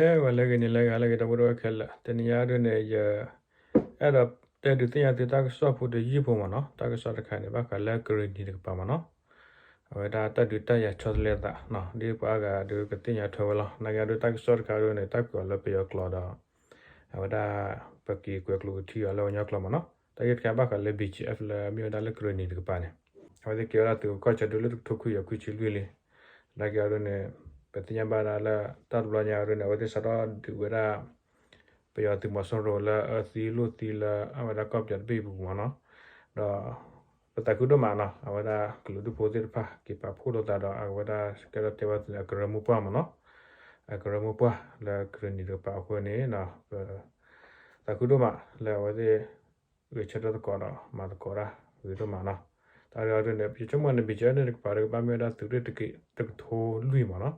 အဲ ဂီၤလၢအဂ့ၤ နံၤလၢအဂ့ၤ ဟါလၢအဂ့ၤ ဒီပုၢ်ဝဲၢ်ခဲလၢာ်, တနံၤညါဒ်န့ၣ် ယအဲၣ်ဒိးတဲဒုးသ့ၣ်ညါသုတၢ်ကစီၣ်ဖိတယုၢ်ဖိမ့ၢ်နီၤ. တၢ်ကစီၣ်တခါန့ၣ် ဘၣ်ဃးလၢကရ့ၣ်နံၤတကပၤမ့ၢ်နီၤ. အဝဲဒၣ်တၢ်ဒုးတၢ်ယၤဆီတလဲအသးနီၤ, ဒ်ပှၤအါဂၤဒုးကသ့ၣ်ညါထွဲဝဲလီၤ. နာ်က့ဒုးတၢ်ကစီၣ်တခါဒ်န့ၣ် တၢ်ကွဲးအီၤလၢပယီၤကျိာ်ဒီး အဝဲဒၣ် ပက့ၤကွဲးကျိၤကထံအီၤလၢပှၤကညီကျိာ်မ့ၢ်နီၤ. တၢ်ဂ့ၢ်တခါဘၣ်ဃးလၢ ဘံၣ်ကၠံၣ်အဲၣ် လၢအမ့ၢ်ဝဲဒၣ်လၢကရ့ၣ်နံၤတကပၤန့ၣ် အဝဲသ့ၣ်ကဲဝဲဒၣ်သုးခိၣ်ကီၢ်ဆၢဒုးလၢတကထိခွံကယၤခွံဆံလွံၢ်လံ. နာ်က့ဒ်န့ၣ် ပသ့ၣ်ညါဘၣ်ဒၣ်လၢတၢ်တဘျီညါဒ်န့ၣ် အဝဲသ့ၣ်စးထီၣ်ဒုးဝဲဒၣ် ပယီၤသုးမီၤစိရိၤလၢအၢသံလိၣ်သံလၢအဝဲဒၣ်ကီၢ်ပယီၤတဘ့ၣ်အပူၤမ့ၢ်နီၤ. ဒီး ပသးခုဒိၣ်မးနီၤ, အဝဲဒၣ်ကလုာ်ဒူၣ်ဖိသ့ၣ်တဖၣ် က့ၤပာ်ဖှိၣ်လိာ်သးဒီး အဝဲဒၣ်ကဲထီၣ်တဲဝဲသုးန့ၣ် အကရၢမိၢ်ပှၢ်မ့ၢ်နီၤ. အကရၢမိၢ်ပှၢ်လၢကရ့ၣ်နံၤတကပၤအဃိန့ၣ် ပသးခုဒိၣ်မးလၢအဝဲသ့ၣ် ဂဲၤဆၢထၢၣ်သကိးဒီးမၤသကိးတၢ်ဂ့ၤဒိၣ်မးနီၤ. တၢ်ဂ့ၢ်အီၤဒ်န့ၣ် ယဆိကမိၣ်န့ၣ် ဘံၣ်ကၠံၣ်အဲၣ် န့ၣ်တကပၤဒီးကဘၣ်မ့ၢ်ဝဲဒၣ်သုးရ့ၣ်တကထိလွံၢ်မ့ၢ်နီၤ.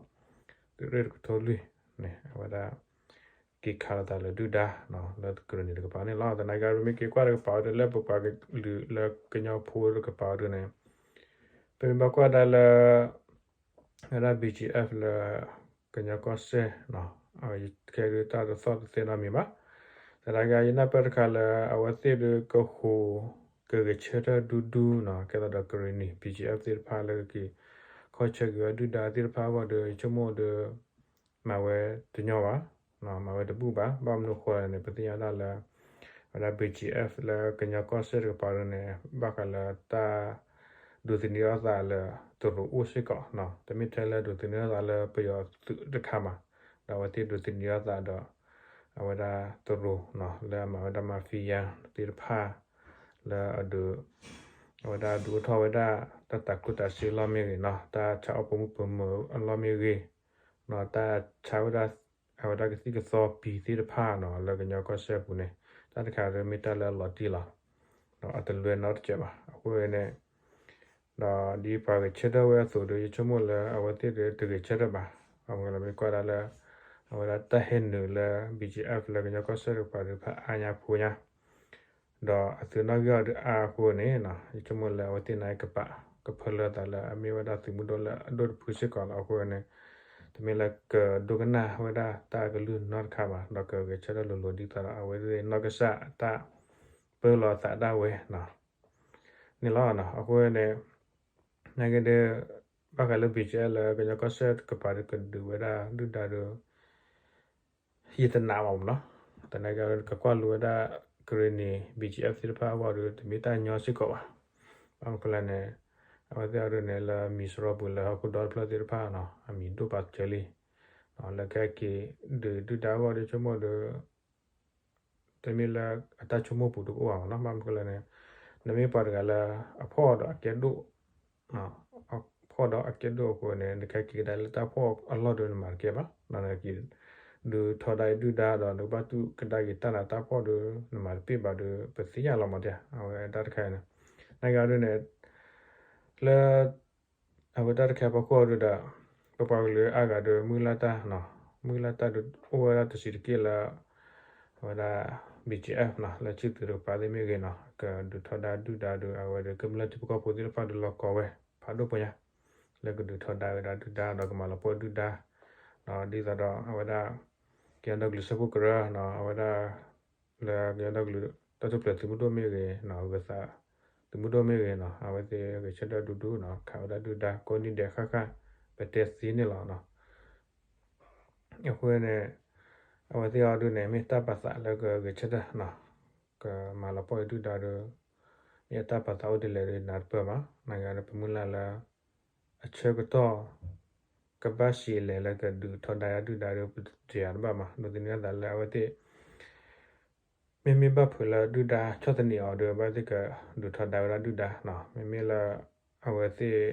သုးရ့ၣ်တကထိလွံၢ်န့ၣ် အဝဲဒၣ် က့ၤခးလိာ်သးလၢဒုၣ်ဒါ လၢကရ့ၣ်နံၤတကပၤန့ၣ်လီၤ. သနာ်က့ဒ်မ့ၢ်က့ၤကွၢ်တကပၤအီၤဒ်န့ၣ် လၢပပှၤကလုာ်လၢကညီဖိတကပၤအီၤဒ်န့ၣ် ပမ့ၢ်ဘၣ်ကွၢ်ဒၣ်လၢ ဝဲဒၣ် ဘံၣ်ကၠံၣ်အဲၣ် လၢကညီကီၢ်စဲၣ် ခဲဒုးတၢ်တသီၣ်တသဲနီတမံၤဘၣ်. သနာ်က့ယနၢ်ပၢၢ်တခါလၢ အဝဲသ့ၣ်ဒုးကဃိၤ ကဂဲၤဆၢထၢၣ်ဒူဒူနီၤ ကဲသးဒီးကရ့ၣ်နံၤ ဘံၣ်ကၠံၣ်အဲၣ် သ့ၣ်တဖၣ်လၢကက့ၤ ခီၣ်ဆၢက့ၤဝဲဒုၣ်ဒါသ့ၣ်တဖၣ်အဂီၢ်ဒီး ယဆိကမိၣ်ဒီး မၤဝဲတညီဘၣ်, မၤဝဲတဘူၣ်ဘၣ်. ဘၣ်မနုၤဃိလဲၣ်န့ၣ် ပသ့ၣ်ညါဒၣ်လၢ ဝဲဒၣ် ဘံၣ်ကၠံၣ်အဲၣ် လၢကညီကီၢ်စဲၣ်တကပၤဒ်န့ၣ် ဘၣ်ဃးလၢတၢ် ဒိးသန့ၤအသးလၢ တရူးအိၣ်စ့ၢ်ကီး, တမ့ၢ်ထဲလၢဒိးသန့ၤအသးလၢပယီၤသုးတခါမး, ဒီးအဝဲသ့ၣ်ဒိးသန့ၤအသးဒီး အဝဲဒၣ်တရူး လၢအမၤဝဲဒၣ် mafia သ့ၣ်တဖၣ် လၢအဒုး အဝဲဒၣ်ဒုးအိၣ်ထီၣ်ဝဲဒၣ် တၢ်တၤကျိၣ်တၤစ့အလီၢ်မ့ၢ်ဂ့ၤနီၤ, တၢ်ဆါအီၣ်ပိာ်မုၣ်ပိာ်မၢၤအလီၢ်မ့ၢ်ဂ့ၤ, တၢ်ဆါဝဲဒၣ် အဝဲဒၣ်ကသံၣ်ကသီပံၤသ့ၣ်တဖၣ်နီၤ လၢကညီကီၢ်စဲၣ်အပူၤန့ၣ် တၢ်တခါဒ်မ့ၢ်တၢ်လၢအလီၤတံၢ်လီၤ. ဒီးအတလွဲနီတစဲးဘၣ်. အဃိန့ၣ် ဒီးဒ်ပှၤဂဲၤဆၢထၢၣ်ဝဲအသိးဒီး ယဆိကမိၣ်လၢအဝဲသ့ၣ်ဒီးတဂဲၤဆၢထၢၣ်ဘၣ်. ဘၣ်မနုၤလဲၣ် မ့ၢ်ကွၢ်ဒၣ်လၢ အဝဲဒၣ်တၢ်ဟဲနုာ်လၢ ဘံၣ်ကၠံၣ်အဲၣ် လၢကညီကီၢ်စဲၣ်တကပၤဒီး ဖးအါညါဖိညါ ဒီးအသုးနီၣ်ဂံၢ်အီၤဒီးအါအဃိန့ၣ် ယဆိကမိၣ်လၢအဝဲသ့ၣ်န့ၣ်ကပာ်ကဖၢလၢသးလၢအမ့ၢ်ဝဲဒၣ်သုးမုၢ်ဒိၣ်လၢအဒိၣ်တဖုစ့ၢ်ကီးလီၤ. အဃိန့ၣ် တမ့ၢ်လၢကဒိကနၣ်ဝဲဒၣ်တၢ်ကလုၢ်နီတခါဘၣ်, ဒီးကဂဲၤဆၢထၢၣ်လိၤလိၤဒ်သိးဒီး အဝဲသ့ၣ်နီၢ်ကစၢ်အတၢ်ပၢလီၤအသးဒၣ်ဝဲန့ၣ်လီၤ. အဃိန့ၣ် နာ်က့ဒီး ဘၣ်ဃးလၢ ဘံၣ်ကၠံၣ်အဲၣ် လၢကညီကီၢ်စဲၣ်တကပၤဒီး ကဒုးဝဲဒၣ်ဒုၣ်ဒါဒီး ယတနာ်ဘၣ်မ့ၢ်နီၤ. သနာ်က့ ကကွၢ်လိဝဲဒၣ် ကရ့ၣ်နံၤ ဘံၣ်ကၠံၣ်အဲၣ် သ့ၣ်တဖၣ်အဂီၢ်ဒီး တမ့ၢ်တၢ်ညီစ့ၢ်ကီးဘၣ်. ဘၣ်မနုၤလဲၣ်န့ၣ် အဝဲသ့ၣ်အီၤဒ်န့ၣ် လၢမံၤစရီပူၤလၢဟီၣ်ခိၣ်ဒီတဖျၢၣ်သ့ၣ်တဖၣ်နီၤ အမံၤဒိၣ်ပာ်စၢၤလံ. လၢခဲက့ၤဒုးဒုၣ်ဒါအဂီၢ်ဒီး ဆိကမိၣ်ဒီး တမ့ၢ်လၢအတၢ်ဆိကမိၣ်ပူၤတအိၣ်ဘၣ်မ့ၢ်နီၤ. ဘၣ်မနုၤလဲၣ်န့ၣ် နမ့ၢ်ပှၤတဂၤလၢ အဖှီၣ်ဒီးအကဲဒိၣ် ဖှီၣ်ဒီးအကဲဒိၣ်အဃိန့ၣ် နကဟဲက့ၤကဒါလၢတၢ်ဖှီၣ်အလီၢ်ဒီးနမၤတကဲဘၣ်. နက့ၤဒုးထီဒါဒုၣ်ဒါဒီး နကဘၣ်တူၢ်ကဒါက့ၤတၢ်နးတၢ်ဖှီၣ်ဒီး နမၤတပ့ၢ်ဘၣ်ဒီး ပသ့ၣ်ညါလီၤမးတၢ် အဝဲတၢ်တခါအံၤန့ၣ် နာ်က့အီၤဒ်န့ၣ် လၢ အဝဲတၢ်တခါအဖီခိၣ်အီၤဒုးဒီး ပပှၤကလုာ်အါဂၤဒီး မုၢ်လၢ်တၢ် မုၢ်လၢ်တၢ်ဒုးအိၣ်ဝဲဒၣ်တဆံးတက့ၢ်လၢ အဝဲဒၣ် ဘံၣ်ကၠံၣ်အဲၣ် လၢခၠံၣ်သုးတကပၤသ့ၣ်မ့ၢ်ဂ့ၤနီၤ ကဒုးထီဒါဒုၣ်ဒါဒီး အဝဲဒီးကမျၢၢ်ထံဖိကီၢ်ဖိသ့ၣ်တဖၣ်ဒီးလီၤကီဝဲ ဖးဒိၣ်ပှဲၤညါ လၢကဒုးထီဒါဝဲဒၣ်ဒုၣ်ဒါဒီးကမၤလီၤပှီၢ်ဒုၣ်ဒါ ဒ်သိးဒီးအဝဲဒၣ် ကညီဒီကလုာ်စၢဖှိၣ်ကရၢ အဝဲဒၣ် လၢကညီဒီကလုာ် တၢ်ထူၣ်ဖျဲးသုးမုၢ်ဒိၣ်မ့ၢ်ဂ့ၤ ဂၢၤသး သုးမုၢ်ဒိၣ်မ့ၢ်ဂ့ၤနီၤ အဝဲသ့ၣ်ဂဲၤဆၢထၢၣ်ဒူဒူနီၤ ခးဝဲဒၣ်ဒုၣ်ဒါကိးနံၤဒဲးဃၣ်ဃၣ် ပတဲသ့န့ၣ်လီၤ. အဃိန့ၣ် အဝဲသ့ၣ်အီၤဒုးန့ၣ် မ့ၢ်တၢ်ပာ်သးလၢကဂဲၤဆၢထၢၣ်နီၤ ကမၤလီၤပှီၢ်ဒုၣ်ဒါဒီး မ့ၢ်အတၢ်ပာ်သးအိၣ်ဒ်လဲၣ်ဒီးနၢ်တပၢၢ်မး နာ်က့ဒီးပမုၢ်လၢ်လၢ အဆၢကတီၢ် ကဘၣ်စံးလဲၣ်လၢကဒုးထီဒါဒုၣ်ဒါဒီး ပတယၤတဘၣ်မး ဒိးသန့ၤအသးလၢအဝဲသ့ၣ် မ့မ့ၢ်ဘၣ်ဖုးလၢဒုၣ်ဒါဆီၣ်သနံးအီၤဒီး ဘၣ်သ့ၣ်ကဒုးထီဒါဝဲဒၣ်ဒုၣ်ဒါနီၤ မ့မ့ၢ်လၢ အဝဲသ့ၣ်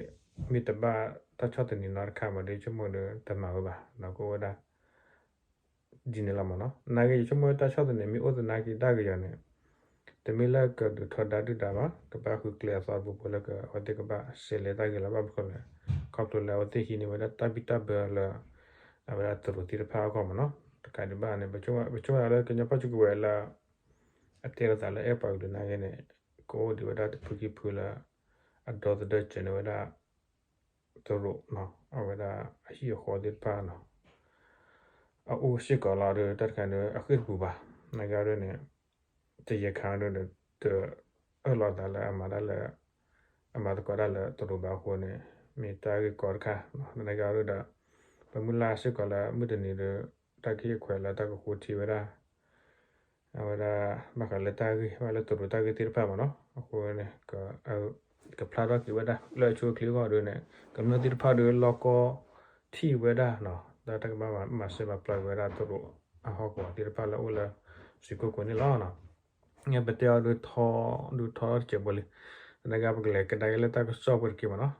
မ့ၢ်တဘၣ်တၢ်ဆီၣ်သနံးနီတခါမးဒီး ဆိကမိၣ်ဒီးတမၤဝဲဘၣ် ဒီးကအိၣ်ဝဲဒၣ် ဒ်န့ၣ်လီၤမးနီၤ နာ်က့ယဆိကမိၣ်တၢ်ဆီၣ်သနံးမ့ၢ်အိၣ်သနာ်က့တၢ်ဂ့ၤယီၤန့ၣ် တမ့ၢ်လၢကဒုးထီဒါဒုၣ်ဒါဘၣ် ကဘၣ်ဃုကျဲအသီတပူၤပူၤလၢက အဝဲသ့ၣ်ကဘၣ်စံးလဲၣ်တၢ်ဂ့ၤလီၤ ဘၣ်မနုၤလဲၣ် ခီဖျိလၢအဝဲသ့ၣ်ဟံးန့ၢ်ဝဲဒၣ်တၢ်ဘံၣ်တၢ်ဘၢလၢ အဝဲဒၣ်တရူးသ့ၣ်တဖၣ်အဂီၢ်မးနီၤ တကးဒံးဘၣ်န့ၣ် ပဆိကမိၣ်လၢကညီဖီၣ်စုကဝဲၤလၢ အတဲလိာ်သးလၢအဲၣ်ပှၤကလုာ်နာ်က့န့ၣ် ကအိၣ်ဒံးဝဲဒၣ်တဖုခံဖုလၢ အဒီသဒၢစၢၤန့ၢ်ဝဲဒၣ် တရူးနီၤ အဝဲဒၣ်အဟံၣ်အဃီသ့ၣ်တဖၣ်နီၤ အအိၣ်စ့ၢ်ကီးလီၤဒီး တၢ်တခါဒီး အဃ့ၢ်တပူၤဘၣ်. သနာ်က့ဒီးန့ၣ် တယဲၢ်ခါဒီး တအၢၣ်လီၤသးလၢအမၤတၢ်လၢ အမၤသကိးတၢ်လၢတရူးဘၣ်အဃိန့ၣ် မ့ၢ်တၢ်ဂ့ၢ်ကီတခါ. သနာ်က့ဒီး ပမုၢ်လၢ်စ့ၢ်ကီးလၢမုၢ်တနံၤဒီး တၢ်ကဟ့ၣ်ခွဲးလၢတၢ်ကဃိထံဝဲဒၣ် အဝဲဒၣ် ဘၣ်ဃးလၢတၢ်ဂ့ၢ် ဘၣ်လၢတရူးတၢ်ဂ့ၢ်သ့ၣ်တဖၣ်မးနီၤ. အဃိန့ၣ် ကဖျါထီၣ်က့ၤဝဲဒၣ် လၢအဆိအချ့အဂီၢ်ဒီးန့ၣ် ကမျၢၢ်သ့ၣ်တဖၣ်ဒီးလီၢ်ကီထံၣ်ဝဲဒၣ်နီၤ တၢ်တၢ်ကဘၣ်မၤစၢၤမၤပျီက့ၤဝဲဒၣ်တရူးအဟီၣ်ကဝီၤသ့ၣ်တဖၣ်လၢအိၣ်လၢ စံကိၣ်ကိန့ၣ်လီၤ. ညါပတဲအီၤဒုးထီ ဒုးထီထီၣ်တစဲးဖိလံ. သနာ်က့ပကလဲၤကဒါက့ၤလၢတၢ်ကစီၣ်ဖိတက့ၢ်မးနီၤ.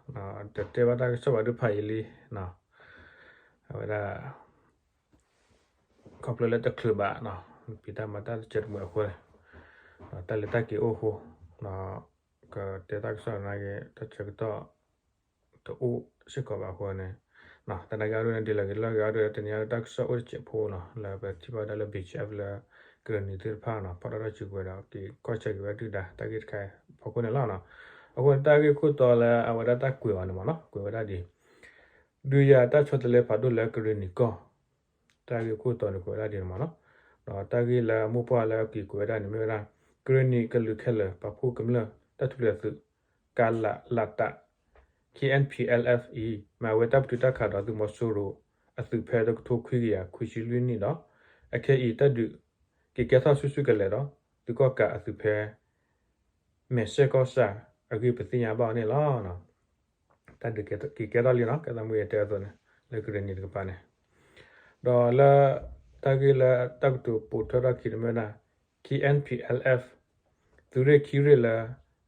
တတဲဘၣ်တၢ်ကစီၣ်ဘၣ်ဒုးဖးယံာ်လံနီၤ. အဝဲဒၣ် ခီဖျိလၢတချုးဘၣ်နီၤ ပံးတၢ်မၤတၢ်တစဲးတမှဲၤအဃိန့ၣ် တၢ်လဲၤတၢ်က့ၤအိၣ်အဃိ ကတဲတၢ်ကစီၣ်သနာ်က့ တၢ်ဆၢကတီၢ်တအိၣ်စ့ၢ်ကီးဘၣ်အဃိန့ၣ် သနာ်က့အဒိန့ၣ် ဒ်လဲၣ်ဂ့ၤလီၢ်ဂ့ၤအဒိ တနံၤအံၤတၢ်ကစီၣ်အိၣ်တစဲးဖိနီၤ လၢပထံၣ်ဘၣ်ဝဲဒၣ်လၢ BGF လၢကရၢနံၤသ့ၣ်တဖၣ်နီၤ ဖီၣ်ထီၣ်တၢ်စုကဝဲၤဒီး က့ၤကီၢ်ဆၢက့ၤဝဲဒုၣ်ဒါ တၢ်ဂ့ၢ်တခါအံၤဖီခိၣ်န့ၣ်လီၤ. အဃိန့ၣ်တၢ်ဂ့ၢ်ခိၣ်တီလၢအဝဲဒၣ်တၢ်ကွဲးအီၤန့ၣ်မးနီၤ ကွဲးဝဲဒၣ်ဒ် ဒုးယၤတၢ်ဆီတလဲဖးဒိၣ်လၢကရၢနံၤကီၢ် တၢ်ဂ့ၢ်ခိၣ်တီန့ၣ်ကွဲးဝဲဒၣ်ဒ်န့ၣ်မးနီၤ. ဒီးတၢ်ဂ့ၢ်လၢမိၢ်ပှၢ်လၢအက့ၤကွဲးဝဲဒၣ်န့ၣ်မ့ၢ်ဝဲဒၣ် ကရၢနံၤကလုာ်ခဲလၢာ်ပာ်ဖှိၣ်ကမျၢၢ်တၢ်ထူၣ်ဖျဲးသုး ကလလတ KNPLF အံၤ မၤဝဲတၢ်ပတုာ်တၢ်ခးဒီးသုးမီၤစိရိၤအသုးဖဲတကထိခွံကယၤခွံဆံလွံၢ်နံၣ်ဒီး အခဲအံၤတၢ်ဒုးက့ၤကဲထီၣ်ဆူၣ်ဆူၣ်ကလဲာ်ဒီး သုးကီၣ်ကးအသုးဖဲ မဲာ်စဲၣ်ကီၢ်ဆၣ်အဂ့ၢ်ပသ့ၣ်ညါဘၣ်အီၤန့ၣ်လီၤ. တၢ်ဒုးက့ၤကဲထီၣ်လံနီၤ ကဲသးမုၢ်ယတဲအသိးန့ၣ် လၢကရၢနံၤတကပၤန့ၣ် ဒီးလၢတၢ်ဂ့ၢ်လၢတၢ်ကတိၤပိာ်ထွဲထီၣ်ခံန့ၣ်မ့ၢ်ဝဲဒၣ် KNPLF သုးရ့ၣ်ခံရ့ၣ်လၢ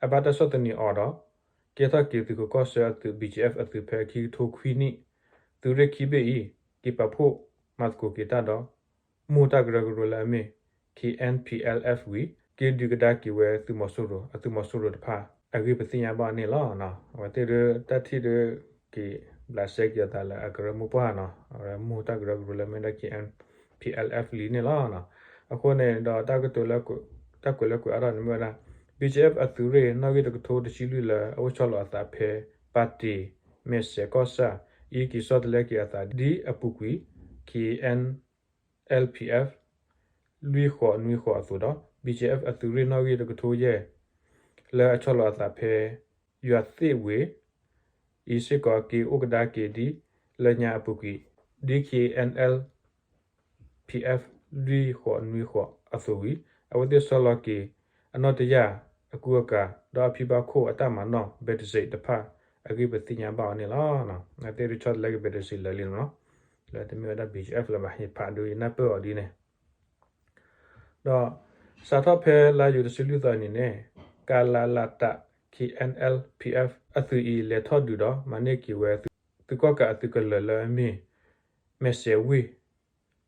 အဘၣ်တၢ်ဆီၣ်သနံးအီၤဒီး ကဲထီၣ်က့ၤသုးခိးကီၢ်ဆၢအသုး BGF အသုးဖဲခံကထိခွံနံၣ် သုးရ့ၣ်ခံဘ့ၣ်အံၤ က့ၤပာ်ဖှိၣ်မၤသကိးက့ၤတၢ်ဒီး မိၢ်တၢ်ကရၢကရိလၢအမ့ၢ် KNPLF ဝံၤ က့ၤဒုးကဒါက့ၤဝဲသုးမီၤစိရိၤ အသုးမီၤစိရိၤတဖၣ် အဂ့ၢ်ပသ့ၣ်ညါဘၣ်န့ၣ်လီၤ. အဝဲသ့ၣ်ဒုးတၢ်ထံၣ်ဒုးက့ၤဘျးစဲက့ၤအသးလၢအကရၢမိၢ်ပှၢ်နီၤ အဝဲမိၢ်တၢ်ကရၢကရိလၢမ့ၢ်ဒၣ် KNPLF လံန့ၣ်လီၤ. အဃိန့ၣ်ဒီးတၢ်ကတိၤလၢ တၢ်ကွဲးလၢကွဲးအါထီၣ်န့ၣ်မ့ၢ်ဝဲဒၣ် BGF အသုးရ့ၣ်နီၣ်ဂံၢ်တကထိတဆံလွံၢ်လၢအအိၣ်ဆီလီၤအသးဖဲ ပၣ်တ့ၢ် မဲာ်စဲးကီၢ်ဆၣ် အံၤက့ၤဆီတလဲက့ၤအသးဒ်အပူၤကွံာ် KNLPF လွံၢ်ဃိးနွံဃိးအသိးဒီး BGF အသုးရ့ၣ်နီၣ်ဂံၢ်တကထိယဲၢ် လၢအဆီလီၤအသးဖဲ ယွၤသ့ၣ်ဝ့ၢ် အံၤစ့ၢ်ကီးက့ၤအိၣ်ကဒါက့ၤဒ်လၢညါအပူၤကွံာ် ဒ် KNLPF လွံၢ်ဃိးနွံဃိးအသိးဝံၤ အဝဲသ့ၣ်ဆီလီၤက့ၤအနီၣ်တယာ် အကူအကၤ ဒီးအဖံဘၣ်ခိၣ်အတၢ်မၤနီၣ် ဘဲးတစ့းတဖၣ် အဂ့ၢ်ပသ့ၣ်ညါဘၣ်အီၤန့ၣ်လီၤ. အဝဲသ့ၣ်ဒုးဆီတလဲက့ၤ ဘဲးတစ့း လၢာ်လံန့ၣ်လီၤ. လၢတမ့ၢ်ဝဲဒၣ် BGF လၢၤဘၣ် ယဖးဒိယနၢ်ပၢၢ်အီၤဒ်န့ၣ် ဒီးစးထီၣ်ဖဲလါယူၤတဆံလွံၢ်သီအနံၤန့ၣ် ကလလတ KNLPF အသုးအံၤ လဲၤထီၣ်ဒုးဒီးမၤန့ၢ်က့ၤဝဲ သုးကီၣ်ကးအသုးကလၢၤလၢအမ့ၢ် မဲာ်စဲးဝ့ၢ်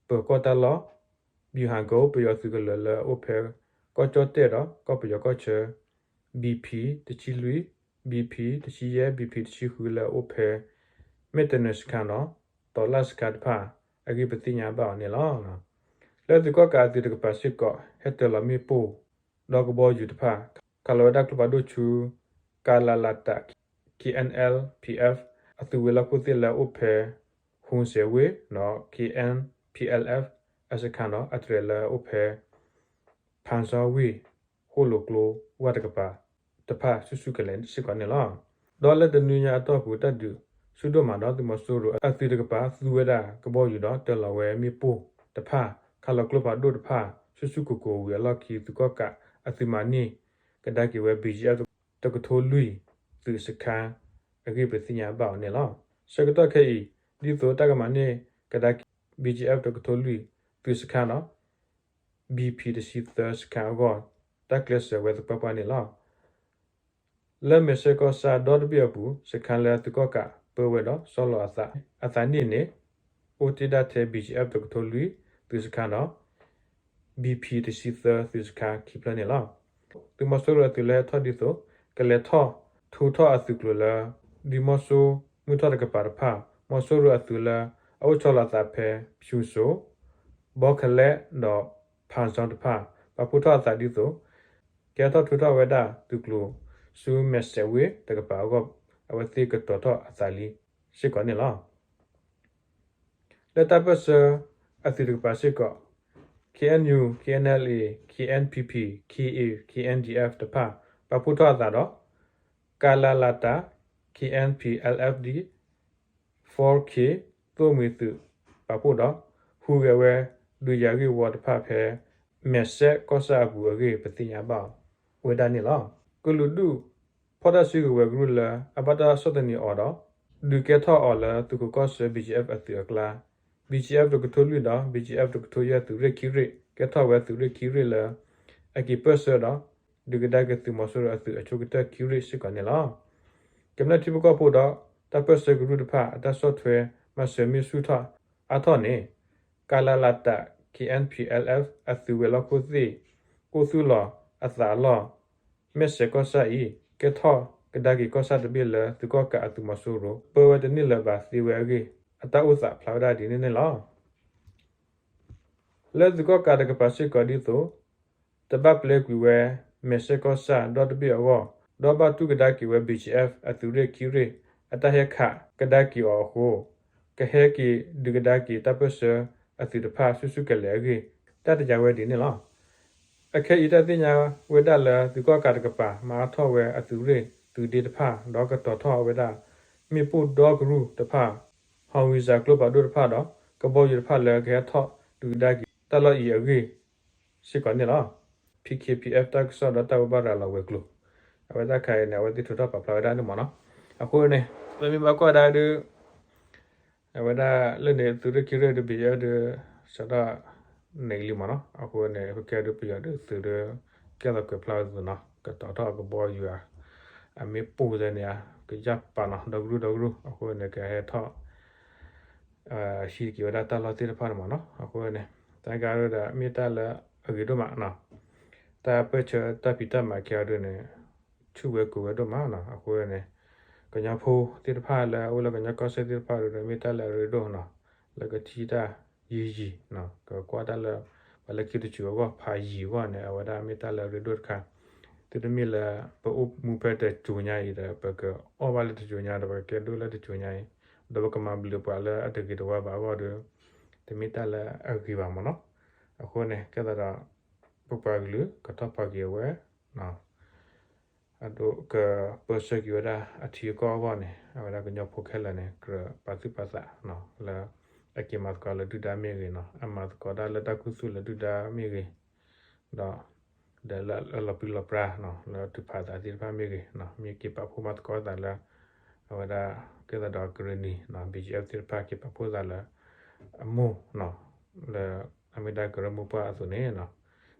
ပၢၤကီၢ်တၢ်လီၢ် ဘံၣ်ဟးကိ ပယီၤသုးကလၢၤလၢအအိၣ်ဖဲ ကီၢ်ကၠီၣ်တဲၣ်ဒီးကီၢ်ပယီၤကီၢ်ဆၢ BP တဆံလွံၢ် BP တဆံယဲၢ် BP တဆံဃုလၢအအိၣ်ဖဲ မဲၣ်တဲၣ်နၢၣ်စခန်းဒီး တီၤလၣ်စခန်းတဖၣ် အဂ့ၢ်ပသ့ၣ်ညါဘၣ်အီၤန့ၣ်လီၤ. လၢသုးကီၣ်ကးအသုးတကပၤစ့ၢ်ကီး ဟဲတၢၤလီၤမ့ၣ်ပိၢ် ဒီးကဘီယူၤတဖၣ် ခးလီၤဝဲဒၣ်ကျိဖးဒိၣ်ဆူ ကလလတ KNLPF အသုးဝ့ၢ်လီၢ်ခိၣ်သ့ၣ်လၢအအိၣ်ဖဲ ဟုံစဲးဝ့ၢ် ဒီး KNPLF အစခန်းဒီး အတြဲၤလၢအအိၣ်ဖဲ ဖၣ်စီဝ့ၢ် ဃိၣ်လိာ်ကျိဝၢ်တကပၤ တဖၣ်ဆူၣ်ဆူၣ်ကလဲာ်စ့ၢ်ကီးန့ၣ်လီၤ. ဒီးလၢတနွံညါအတီၢ်ပူၤ တၢ်ဒုးဆူၣ်ဒိၣ်မးဒီး သုးမီၤစိရိၤအသုးတကပၤ သူဝဲဒၣ်ကဘီယူၤဒီးတၢၤလီၤဝဲမ့ၣ်ပိၢ်တဖၣ် ခးလီၤကျိဖးဒိၣ်တဖၣ် ဆူၣ်ဆူၣ်ကိၢ်ကိၢ်ဝံၤအလီၢ်ခံ သုးကီၣ်ကးအသုးမၤန့ၢ်ကဒါက့ၤဝဲ BGF တကထိလွံၢ် သုးစခန်း အဂ့ၢ်ပသ့ၣ်ညါဘၣ်အီၤန့ၣ်လီၤ. ဆၢကတီၢ်ခဲအံၤ ဒ်သိးတၢ်ကမၤန့ၢ်ကဒါက့ၤ BGF တကထိလွံၢ် သုးစခန်းဒီး BP တဆံသၢစခန်းအဂီၢ် တၢ်ကျဲးစၢးဝဲသပှၢ်ပှၢ်န့ၣ်လီၤ. လၢမဲာ်ဆဲးကီၢ်ဆၣ်ဒီတဘ့ၣ်အပူၤ စခန်းလၢသုးကီၣ်ကးပၢဝဲဒီးဆီလီၤအသးန့ၣ်န့ၣ် အိၣ်တ့ၢ်ဒၣ်ထဲ BGF တကထိလွံၢ် သုးစခန်းဒီး BP တဆံသၢ သုးစခန်းခံဖျၢၣ်န့ၣ်လီၤ. သုးမီၤစိရိၤအသုးလၢဟဲထီၣ်ဒ်သိး ကလဲၤထီၣ်ထိထီၣ်အသုးကျိၤလၢ ဒ်မီၤစိမုၢ်ထီၣ်တကပၤတဖၣ် မီၤစိရိၤအသုးလၢအအိၣ်ဆီလီၤအသးဖဲ ဖၠူၤစိၤ ဘီခဲလဲၣ်ဒီး ဖၣ်စီတဖၣ် ပာ်ဖှိၣ်ထီၣ်အသးဒ်သိး ကဲထီၣ်ထိထီၣ်ဝဲဒၣ်သုးကျိၤဆူမဲာ်စဲးဝ့ၢ်တကပၤအဂီၢ် အဝဲသ့ၣ်ကတီၤထီၣ်အသးလံစ့ၢ်ကီးန့ၣ်လီၤ. လၢတၢ်ပၢၢ်ဆၢ အသုးတကပၤစ့ၢ်ကီး KNU, KNLA, KNPP, KA, KNDF တဖၣ် ပာ်ဖှိၣ်ထီၣ်အသးဒီး ကလလတ KNPLFD four K သိၣ်မှံၤသုး ပာ်ဖှိၣ်ဒီး ဟူးဂဲၤဝဲ ဒုးယၤဂ့ၢ်ဝီတဖၣ်ဖဲ မဲာ်စဲးကီၢ်ဆၣ်အပူၤအဂ့ၢ် ပသ့ၣ်ညါဘၣ်ဝဲဒၣ်န့ၣ်လီၤ. ကလုာ်ဒူၣ် ဖီၣ်တၢ်စုကဝဲၤကရူၢ်လၢ အဘၣ်တၢ်ဆီၣ်သနံးအီၤဒီး ဒုးကဲထီၣ်အီၤလၢသုးခိးကီၢ်ဆၢ BGF အသုးအကျါ, BGF တကထိလွံၢ်ဒီး BGF တကထိယဲၢ် သုးရ့ၣ်ခံရ့ၣ် ကဲထီၣ်ဝဲသုးရ့ၣ်ခံရ့ၣ်လၢ အက့ၤပၢၢ်ဆၢဒီး ဒုးကဒါက့ၤသုးမီၤစိရိၤအသုးအဆိကတၢၢ်ခံရ့ၣ်စ့ၢ်ကီးန့ၣ်လီၤ. ကမျၢၢ်ထံဖိကီၢ်ဖိဒီး တၢ်ပၢၢ်ဆၢကရူၢ်တဖၣ် အတၢ်ဆီၣ်ထွဲမၤစၢၤမ့ၢ်ဆူၣ်ထီၣ်အါထီၣ်န့ၣ် ကလလတ KNPLF အသုးဝဲၤလီၢ်ခိၣ်သ့ၣ် အိၣ်သူၣ်လီၤအသးအလီၢ် မဲာ်စဲးကီၢ်ဆၣ်အံၤ ကဲထီၣ်ကဒါက့ၤကီၢ်ဆၣ်တဘ့ၣ်လၢသုးကီၣ်ကးအသုးမီၤစိရိၤ ပၢဝဲတန့ၢ်လၢၤဘၣ်သ့ဝဲအဂ့ၢ် အတၢ်အိၣ်သးဖျါဝဲဒၣ်ဒ်န့ၣ်န့ၣ်လီၤ. လၢသုးကီၣ်ကးတကပၤစ့ၢ်ကီးဒ်သိး တဘၣ်ပျဲကွံာ်ဝဲ မဲာ်စဲးကီၢ်ဆၣ်ဒီတဘ့ၣ်အဂီၢ် ဒီးဘၣ်တူၢ်ကဒါက့ၤဝဲ BGF အသုးရ့ၣ်ခံရ့ၣ် အတၢ်ဟဲခးကဒါက့ၤအီၤအဃိ ကဟဲက့ၤဒုးကဒါက့ၤတၢ်ပၢၢ်ဆၢအသုးတဖၣ်ဆူၣ်ဆူၣ်ကလဲာ်အဂ့ၢ် တၢ်တယၤဝဲဒ်န့ၣ်လီၤ. အခဲအံၤတၢ်သ့ၣ်ညါဝဲဒၣ်လၢသုးကီၣ်ကးတကပၤ မၤအါထီၣ်ဝဲအသုးရ့ၣ်သုးဒ့တဖၣ် ဒီးကတီၤထီၣ်ဝဲဒၣ် မ့ၣ်ပိၢ်ဒီကရူၢ်တဖၣ် ဟီဝံစၢ်ကျိဖးဒိၣ်တဖၣ်ဒီး ကဘီယူၤတဖၣ်လၢကဟဲထီၣ်ဒုးကဒါက့ၤတၢ်လီၢ်အံၤအဂ့ၢ်စ့ၢ်ကီးန့ၣ်လီၤ. P K P F တၢ်ကစီၣ်ဒီးတၢ်ဝဲဘၣ်ရၤလီၤဝဲၤကျိၤ အဝဲတၢ်ခါအံၤန့ၣ် အဝဲသ့ၣ်ထုးထီၣ်ပာ်ဖျါဝဲဒၣ်န့ၣ်မ့ၢ်နီၤ. အဃိန့ၣ် ပမ့ၢ်ဘၣ်ကွၢ်ဒၣ်ဒုး အဝဲဒၣ်လၢန့ၣ် သုးရ့ၣ်ခံရ့ၣ်ဒုး ဘ့ၣ်ယဲဒုး စးထီၣ်န့ၣ်လံမ့ၢ်နီၤ. အဃိန့ၣ် ပကဲဒုးပယီၤဒုးသုးဒုး ကဲသိးကွဲးဖျါဝဲသုးနီၤ ကတီၤထီၣ်ကဘီယူၤဧါ အမ့ၣ်ပိၢ်သ့ၣ်န့ၣ်ဧါ ကယၢ်ပာ်နီၤ ဒီကရူၢ်ဒီကရူၢ် အဃိန့ၣ် ကဟဲထီၣ် ဟံးက့ၤဝဲဒၣ်တၢ်လီၢ်သ့ၣ်တဖၣ်န့ၣ်မ့ၢ်နီၤ. အဃိန့ၣ် တၢ်ဂၤဒုးဒီး မ့ၢ်တၢ်လၢအဂ့ၤဒိၣ်မးနီၤ. တၢ်ပၢၢ်ဆၢတၢ်ဖံးတၢ်မၤခဲအံၤဒုးန့ၣ် ဆူၣ်ဝဲကိၤဝဲဒိၣ်မးနီၤ. အဃိန့ၣ် ကညီဖိသ့ၣ်တဖၣ်လၢအအိၣ်လၢကညီကီၢ်စဲၣ်သ့ၣ်တဖၣ်ဒုးဒီး မ့ၢ်တၢ်လၢအရ့ဒိၣ်နီၤ လၢကထံၣ်တၢ်ယံာ်ယံာ်နီၤ ကကွၢ်တၢ်လၢ ပှၤလၢခံတစိၤအဂီၢ် ဖးယံာ်အဂီၢ်န့ၣ် အဝဲဒၣ်မ့ၢ်တၢ်လၢအရ့ဒိၣ်တခါ သုတမ့ၢ်လၢ ပအိၣ်မူဖဲတစိၤညါအံၤဒီး ပကအီၣ်ဘၣ်လၢတစိၤညါဒီး ပကကဲဒိၣ်လၢတစိၤညါအံၤ ဒီးပကမၤဘျုးပှၤလၢအတဂ့ၤတဝါဘၣ်အဂီၢ်ဒီး တမ့ၢ်တၢ်လၢအဂ့ၤဘၣ်မ့ၢ်နီၤ. အဃိန့ၣ် ကဲသးဒီး ပပှၤကလုာ်ကထီၣ်ပှၤက့ၤအဝဲ အဒိကပၢဆှၢက့ၤဝဲဒၣ်အထံအကီၢ်အဂီၢ်န့ၣ် အဝဲဒၣ်ကညီဖိခဲလၢာ်န့ၣ် ကြၢးပာ်သူၣ်ပာ်သးလၢ အက့ၤမၤသကိးလၢဒုၣ်ဒါမ့ၢ်ဂ့ၤနီၤ အမၤသကိးတၢ်လၢတၢ်ခူသူၣ်လၢဒုၣ်ဒါမ့ၢ်ဂ့ၤ ဒီး ဒီးလၢအလီၤပြံလီၤပြါနီၤ လၢတုၤဖးသးသ့ၣ်တဖၣ်မ့ၢ်ဂ့ၤနီၤ မ့ၢ်က့ၤပာ်ဖှိၣ်မၤသကိးသးလၢ အဝဲဒၣ်ကဲသးဒီးကရၢနံၤနီၤ BGF သ့ၣ်တဖၣ်က့ၤပာ်ဖှိၣ်သးလၢ အမိၢ်နီၤ လၢအမ့ၢ်ဒၣ်ကရၢမိၢ်ပှၢ်အသိးန့ၣ်နီၤ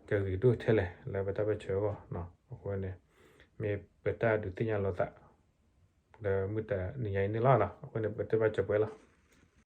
ကဂ့ၤဒိၣ်ထဲလဲၣ်လၢပတၢ်ပၢဆှၢအဂီၢ်နီၤ အဃိန့ၣ် မ့ၢ်ပတၢ်ဒုးသ့ၣ်ညါလီၤသး လၢမုၢ်တနံၤညါအံၤန့ၣ်လီၤနီၤ အဃိန့ၣ် ပကတဲဘၣ်စၢၤပှဲၤလီၤ.